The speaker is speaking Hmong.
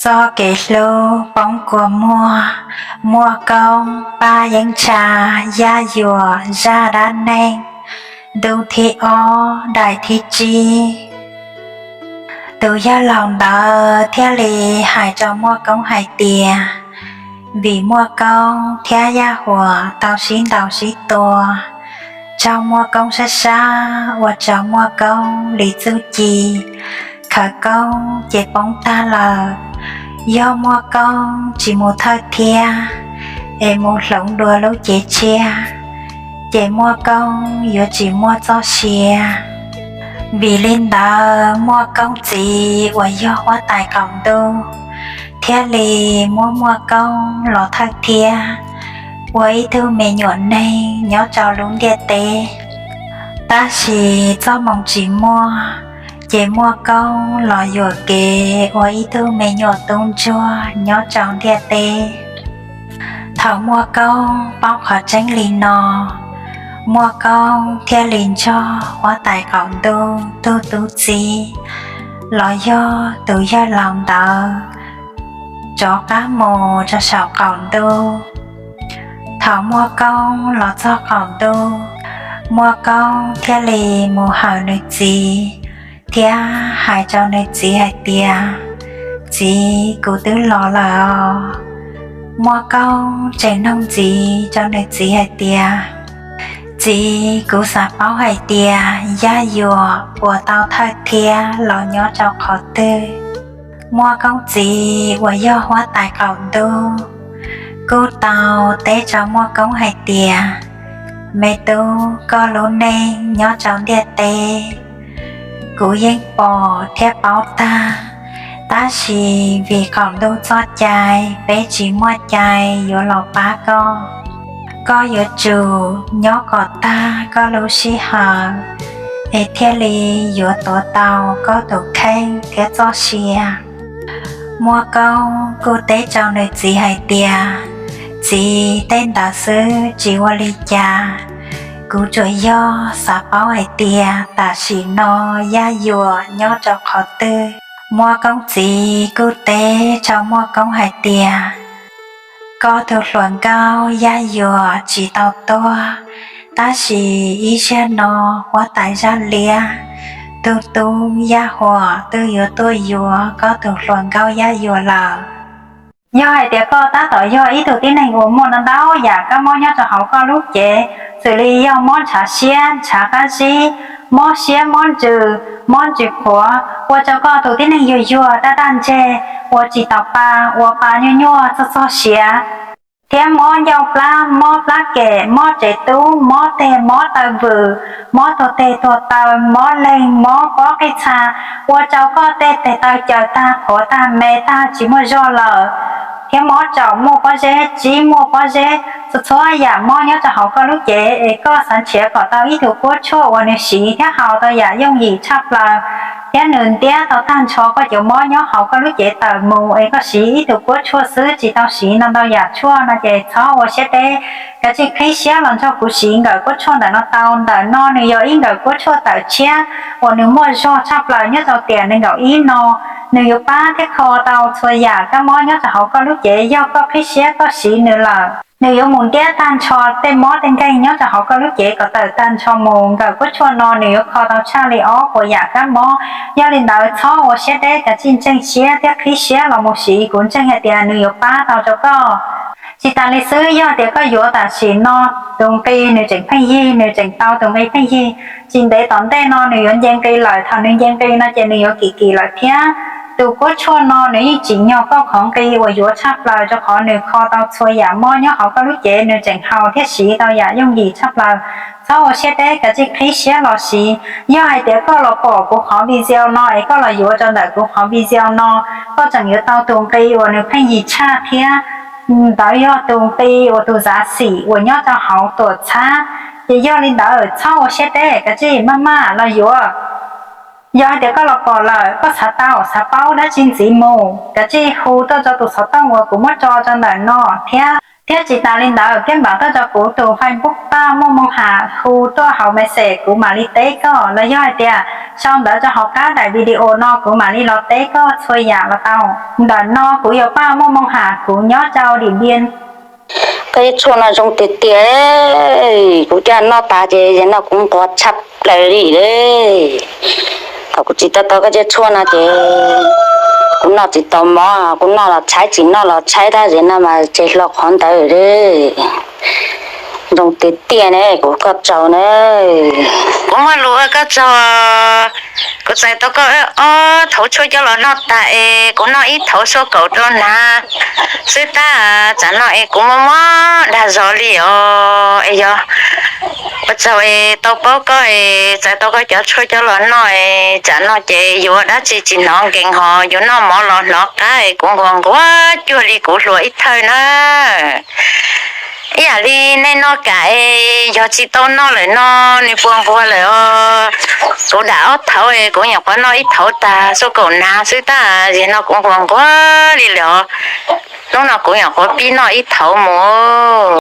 Txoj kev hlub poob kua muag, Muaj Koob pab yeeb ntsha, Yaj Yuam zaj dab neeg, ntu thib ob daim thib tsib. Tus yawg laus ntawd thiaj li hais rau Muaj Koob hais tias, vim Muaj Koob thiab Yaj Yuam tau sib ntaus sib tua, raug Muaj Koob sab sab ua rau Muaj Koob li txuj ci khawv koob ces poob tag lawm. Yog Muaj Koob tsis mus thawj thiab es mus hloov dua lub cev tshiab, ces Muaj Koob yuav tsis muaj txoj sia. Vim li ntawd Muaj Koob txiv uas yog huab tais qaum ntuj thiaj li muab Muaj Koob los thawj thiab ua ib tug me nyuam neeg nyob rau lub ntiaj teb. Tab sis txoj moo tsis muaj, ces Muaj Koob los yuam kev ua ib tug me nyuam tub ntsuag nyob rau ntiaj teb. Thaum Muaj Koob paub qhov tseeb li no, Muaj Koob thiaj li nrog huab tais qaum ntuj tug tub txib los yog tus yawg laus ntawd rov qab mus rau saum qaum ntuj. Thaum Muaj Koob los txog qaum ntuj, Muaj Koob thiaj li mus hawm nws txiv thiab hais rau nws txiv hais tias, txiv, kuv twb los lawm os. Muaj Koob tseem noog ntxiv rau nws txiv hais tias, txiv, kuv xav paub hais tias Yaj Yuam puas tau thawj thiab los nyob rau qhov twg? Muaj Koob txiv uas yog huab tais qaum ntuj kuj tau teb rau Muaj Koob hais tias, me tub, koj lub neej nyob rau ntiaj teb kuv yeej pom thiab paub tag, tab sis vim qaum ntuj txoj cai peb tsis muaj cai yuav los pab koj. Koj yuav tsum nyob kom tag koj lub sij hawm es thiaj li yuav tuav tau koj tus kheej thiab txoj sia. Muaj Koob kuj teb rau nws txiv hais tias, txiv, tej ntawd xwb tsis ua li cas, kuv tsuas yog xav paub hais tias tam sim no Yaj Yuam nyob rau qhov twg. Muaj Koob txiv kuj teb rau Muaj Koob hais tias, koj tus hluas nkauj Yaj Yuam tsis tau tuag, tab sis ib zaug no huab tais Zaj Liab tug tub Yaj Huam twb yuav tuaj yuav koj tus hluas nkauj Yaj Yuam lawm. Yog hais tias koj tab tom yog ib tug tib neeg uas muaj ntau yam kab mob nyob rau hauv koj lub cev, xws li yog mob ntshav siab ntshav qab zib, mob siab mob ntsws, mob ntsws qhuav, ua rau koj tus tib neeg yuag yuag daj daj ntseg, ua tsis taus pa, ua pa nyuaj nyuaj txog txog siav, thiab mob ncauj plab, mob plab kem, mob tsev tub, mob teg mob taw vwm, mob tuag teg tuag taw, mob leeg, mob pob qij txha, ua rau koj tej tes taw caws tag, qhuav tag, me tag, tsis muaj zog lawm, thiab mob tsaum muaj pob zeb, tsib muaj pob zeb, txhua txhua yam mob nyob rau hauv koj lub cev es koj xav nrhiav kom tau ib tug kuab tshuaj uas nws siv thiab haus tau yam yooj yim tshaj plaws, thiab nws ntiab tau tag nrho koj cov mob nyob hauv koj lub cev tawm mus es koj siv ib tug kuab tshuaj xwb tsis tau siv ntau ntau yam tshuaj no ces txhob ua siab deb, kav tsij qhib siab los nrog kuv siv nkawm kuab tshuaj ntawm no tau. Ntawm no nws yog ib nkawm kuab tshuaj tawm tshiab uas nws muaj zog tshaj plaws nyob rau tiam nees nkaum ib no. Nws yuav pab thiab kho tau txhua yam kab mob nyob rau hauv koj lub cev, yog koj qhib siab koj siv nws lawm, nws yuav mus ntiab tag nrho tej mob tej nkeeg nyob rau hauv koj lub cev kom tawm tag nrho mus. Nkawm kuab tshuaj no nws yuav kho tau tshaj li ob puas yam kab mob. Yog li ntawd txhob ua siab deb, kav tsij ntseeg siab thiab qhib siab los mus siv, kuv ntseeg hais tias nws yuav pab tau rau koj. Tsis tas li xwb, yog tias koj yuav tam sim no tus nqi nws tseem pheej yig, nws tseem tau tus nqi pheej yig, tsis ntev tom ntej no nws yuav nce nqi lawm. Thaum nws nce nqi no ces nws yuav kim kim lawm thiab. Tus kuab tshuaj no nws yeej tsim nyog koj qhov nqi uas yuav tshaj plaws rau qhov nws kho tau txhua yam mob nyob hauv koj lub cev, nws tseem haus thiab siv tau yam yooj yim tshaj plaws. Txhob ua siab deb, kav tsij qhib siab los siv. Yog hais tias koj los pom kuv qhov video no es koj los yuav rau ntawm kuv qhov video no, koj tseem yuav tau tus nqi uas nws pheej yig tshaj thiab. Ntawd yog tus nqi uas tus zav xim uas nyob rau hauv tuam txhab. Ces yog li ntawd txhob ua siab deb, kav tsij maj maj los yuav. Yog hais tias koj los pom lawm, koj xav tau xav paub dab tsi ntxiv mus, kav tsij hu tuaj rau tus xov tooj uas kuv muab tso rau ntawm no thiab. Thiab tsis tas li ntawd, koj npam tuaj rau kuv tus Facebook paj muaj moo ham hu tuaj hauv message kuv mam li teb koj, los yog hais tias sau ntawv rau hauv qab daim video no kuv mam li los teb koj txhua yam los tau. Ntawm no kuv yog paj muaj moo ham, kuv nyob rau Dim Npiaj. Koj cov tshuaj no zoo tiag tiag, kuv coj noj tas ces no kuv nquag tshaj plaws li. Thaum kuv tsis tau tau koj cov tshuaj no ces kuv noj tsis tau mov, kuv noj los tshaib, tsis noj los tshaib, tab sis no mas tseg hlo qhov ntawd. Zoo tiag tiag ne, kuv ua koj tsaug na. Kuv muaj lus ua koj tsaug. Kuv txais tau koj ob thauv tshuaj coj los noj tas es kuv noj ib thauv xuaj kaum rau hnav xwb tab, tsam no es kuv mob mob dag zog li os. Es yog ua tsaug es tau paub koj es txais tau koj cov tshuaj coj los noj es tsam no ces yuav dab tsi tsis hnov nkees, ho yuav noj mov los hnov qab es kuv nquag nquag cuag li kuv hluas ib thawj na. Ib yam li nej noj kam es yog tsis tau noj lawm no nws puas nquag lawm os. Kuv dam ob thauv es kuv nyuam qhuav noj ib thauv tag xuaj kaum hnav xwb tab, zim no kuv nquag nquag li lawm os. Hnub no kuv nyuam qhuav pib noj ib thauv mus.